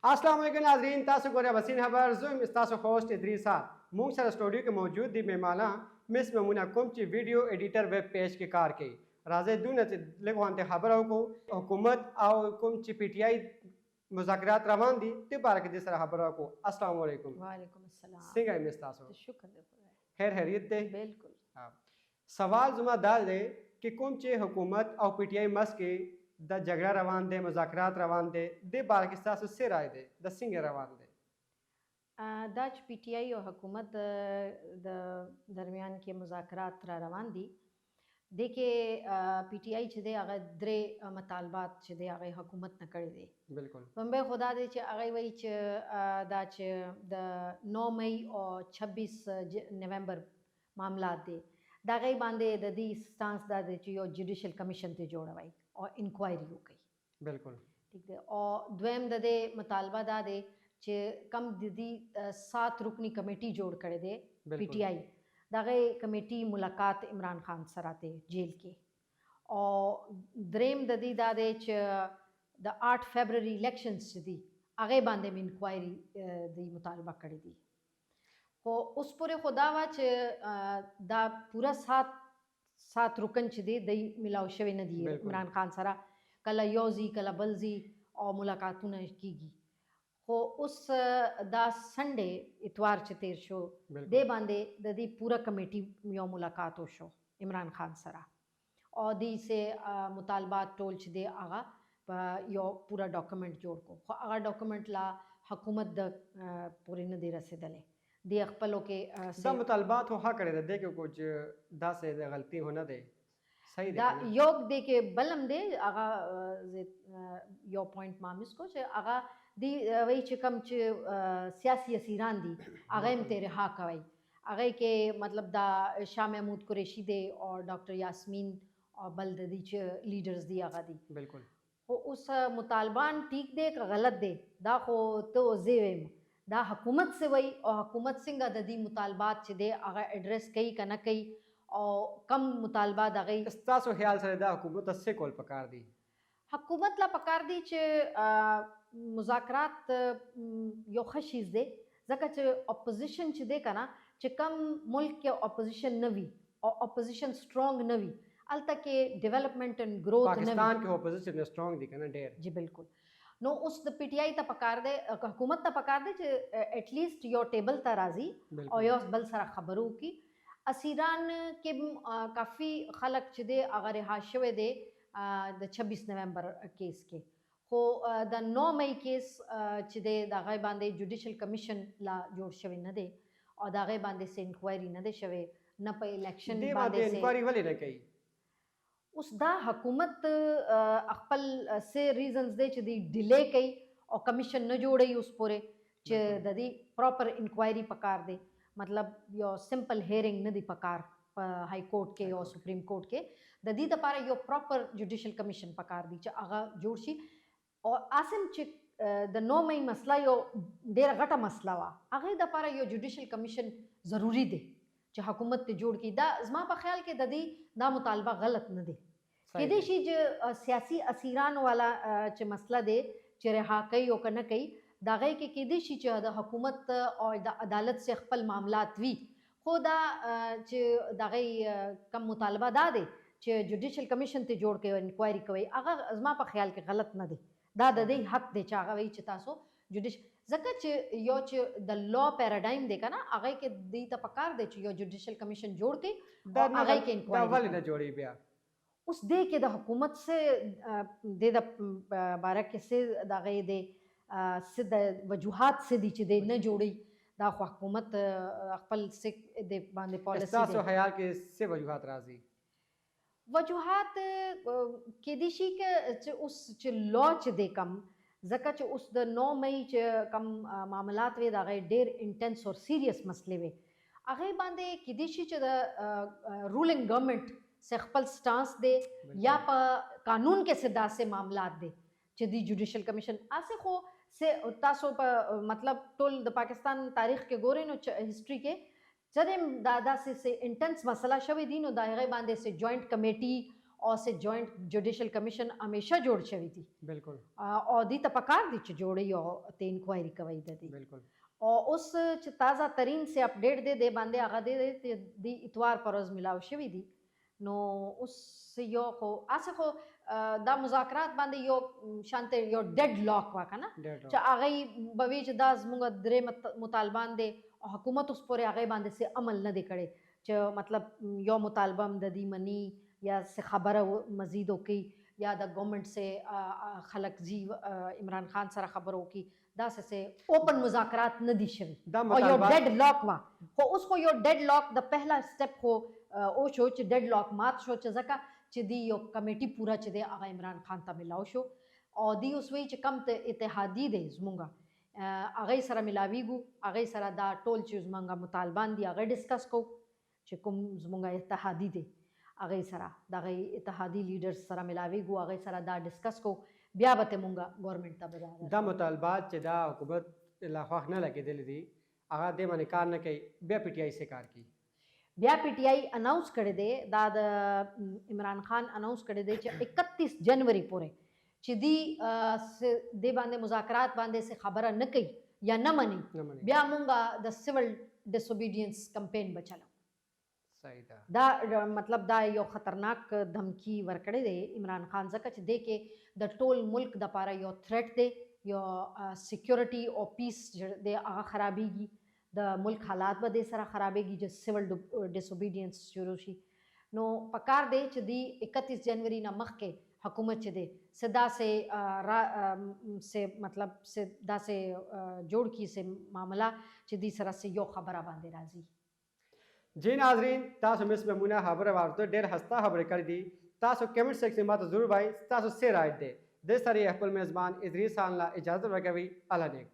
السلام علیکم ناظرین، تاسو ګورئ اباسین خبر. زه یم ستاسو host ادریس. موږ سره سټوډیو کې موجود دي میمانه مس میمونه، کوم چې video editor web page کې کار کوي. راځئ دونه چې لږ غونډه خبره وکړو، حکومت او کوم چې پی ټی آی مذاکرات روان دي، دې باره کې دې سره خبره وکړو. السلام علیکم. وعلیکم السلام. څنګه یې تاسو؟ شکر دی خدای. خیر خیریت دی؟ بالکل. سوال زما دا دی چې کوم چې حکومت او پی ټی آی مس کې د جګړه روان دی، مذاکرات روان دی، دې باره کې ستاسو څه رائے دی؟ د څنګه روان دی؟ دا چې پی ټی آی او حکومت د درمیان کې مذاکرات را روان دي، دې کې پی ټی آی چې دی هغه درې مطالبات چې دی هغه حکومت نه کړی دی. لومړی خو دا دی چې هغه وایي چې دا چې د 9 مئی او 26 نومبر معاملات دي، د هغې باندې د دې stance دا دی چې یو judicial commission ته جوړوي او انکوایري وکړي. ټیک دی. او دویم د دې مطالبه دا دی چې کم د دې 7 رکني کمیټي جوړ کړی دی پی ټی آی، د هغې کمیټي ملاقات عمران خان سره دی جیل کې. او دریم د دې دا دی چې د 8 فبروري elections چې دي هغې باندې هم انکوایري دی مطالبه کړې دي. خو اوس پورې خو دا وه چې دا پوره 7 رکن چې دی دی ملاو شوی نه دی عمران خان سره، کله یو ځي کله بل ځي او ملاقاتونه کیږي. خو اوس دا سنډې اتوار چې تیر شو دې باندې د دې پوره کمیټي یو ملاقات وشو عمران خان سره، او دې سه مطالبات ټول چې دی هغه په یو پوره ډاکومنټ جوړ کو. خو هغه ډاکومنټ لا حکومت د پورې نه دی رسېدلی. دی خپلو کې دا مطالبات خو ښه کړی دی، دې کې کوچ داسې د غلطي خو نه دی، صحیح دی دا که نه؟ یو دې کې بل هم دی، هغه یو point ما miss کو چې هغه دی وایي چې کوم چې سیاسي اسیران دي هغه هم ته رها کوي. هغه کې مطلب دا شاه محمود قریشي دی او ډاکټر یاسمین او بل د دې چې leaders دي هغه دي. خو اوس مطالبان ټیک دی که غلط دی دا خو ته زه وایم، دا حکومت څه وایي او حکومت څنګه د دې مطالبات چې دی هغه ایډریس کوي که نه کوي او کم مطالبه د هغې. ستاسو خیال سره دا حکومت ته څه کول پکار دي؟ حکومت لا پکار دي چې مذاکرات یو ښه شیز دی، ځکه چې اپوزیشن چې دی که نه، چې کم ملک کې اپوزیشن نه وي او اپوزیشن سترونګ نه وي، هلته کې development and growth نه وي. پاکستان کې اپوزیشن سترونګ دی که نه ډېر؟ جی بالکل. نو اوس د پی ټی آی ته پکار دی، حکومت ته پکار دی چې at least یو table ته راځي او یو بل سره خبرو وکړي. اسیران کې کافي خلک چې دی هغه رها شوی دی د 26 نومبر case کې، خو د 9 مئی case چې دی د هغې باندې judicial commission لا جوړ شوی نه دی او د هغې باندې څه انکوایري نه دی شوې، نه په election دې باندې باندې څه انکوایري ولې نه کوي؟ اوس دا حکومت خپل څه reasons دی چې دی delay کوي او کمیشن نه جوړوي اوس پورې چې د دې proper inquiry پکار دی. مطلب یو simple hearing نه دی پکار په high court کې او supreme court کې، د دې دپاره یو proper judicial commission پکار دی چې هغه جوړ شي. او عاصم چې د 9 مئی مسله یو ډېره غټه مسله وه، هغې دپاره یو judicial commission ضروري دی چې حکومت ته جوړ کړي. دا زما په خیال کې د دې دا مطالبه غلط نه دی. کېدای شي چې سیاسي اسیران والا چې مسله دی چې رها کوي او که نه کوي، د هغې کې کېدای شي چې د حکومت او د عدالت سره خپل معاملات وي، خو دا چې د هغې کم مطالبه دا دی چې judicial commission ته جوړ کړي او انکوایري کوي، هغه زما په خیال کې غلط نه دی. دا د دې حق دی چې هغه وایي چې تاسو judici-، ځکه چې یو چې د law paradigm دی که نه، هغې کې دوی ته پکار دی چې یو judicial commission جوړ کړي دا او نه هغې کې دا انکوایري ولې کوي. نه جوړوي بیا؟ اوس دې کې د حکومت څه دې د باره کې څه د هغې دی، څه د وجوهات څه دي چې دی نه جوړوي، دا خو حکومت خپل څه دې باندې پالیسي دی. ستاسو خیال کې څه وجوهات راځي؟ وجوهات کېدای شي که چې اوس چې law چې دی کم، ځکه چې اوس د 9 مئی چې کم معاملات وي د هغې ډېر intense او serious مسلې وي، هغې باندې کېدای شي چې د ruling government څه خپل stance دی یا په قانون کې څه داسې معاملات دی چې دی judicial commission هسې خو څه تاسو په مطلب ټول د پاکستان تاریخ کې ګورئ نو history کې چې دا داسې څه intense مسله شوې دي نو د هغې باندې څه joint committee او سه joint judicial commission همیشه جوړ شوی دي. او دې ته پکار دي چې جوړي او ته انکوایري کوي د دې. او اوس چې تازه ترین سه اپډیټ دی د باندې، هغه د اتوار پر ورځ ملاو شوی دي. نو اوس یو خو اسه خو دا مذاکرات باندې یو شانته یو ډیډ لاک وا کنه، چې هغه به وی چې دا زموږ درې مطالبان دي او حکومت اوس پورې هغه باندې څه عمل نه دی کړی، چې مطلب یو مطالبه هم د دې مني یا څه خبره مزید وکړي یا د ګورنمنت سه خلک زی عمران خان سره خبرو وکړي. دا څه اوپن مذاکرات نه دي شوي او یو ډیډ لاک وا. خو اوس خو یو ډیډ لاک د پهلا سټپ خو او شو چې ډیډ لاک مات شو، چې ځکه چې دی یو کمیټي پورا چې دی هغه عمران خان ته ملاو شو او دی اوس وایي چې کم ته اتحادي دی زمونږ هغه سره ملاویږو، هغه سره دا ټول چې زمونږ مطالبان دي هغه ډسکس کو، چې کوم زمونږ اتحادي دی هغه سره دغه اتحادي لیډرز سره ملاویږو، هغه سره دا ډسکس کو، بیا به ته مونږ ګورنمنت ته به دا مطالبات چې دا حکومت لا خوښ نه لګېدلې دي، هغه دې باندې کار نه کوي، بیا پی ټی آی څه کار کوي؟ بیا پی ټی آی اناونس کړی دی، دا د عمران خان اناونس کړی دی چې 31 جنوري پورې چې دی دې باندې مذاکرات باندې څه خبره نه کوي یا نه مني، بیا مونږ د سیول ډیسوبیډینس کمپاین به چلو. صحیح ده. دا مطلب دا یو خطرناک دھمکی ورکړی دی عمران خان، ځکه چې دی کې د ټول ملک د پاره یو تھریټ دی، یو سکیورټي او پیس دی هغه خرابېږي، د ملک حالات به دې سره خرابېږي چې سیول ډیسوبیډینس شروع شي. نو پکار دی چې دی 31 جنوري نه مخکې حکومت چې دی څه داسې را څه مطلب څه داسې جوړ کړي څه معامله چې دی سره څه یو خبره باندې راځي. جی ناظرین، تاسو مس میمونه خبره واورېده، ډېر خسته خبرې کړې دي. تاسو کمنټ سیکشن ماته ضرور وایئ تاسو څه رائے دی. د سره خپل میزبان ادریس خان له اجازه ورکوي. الله نیک.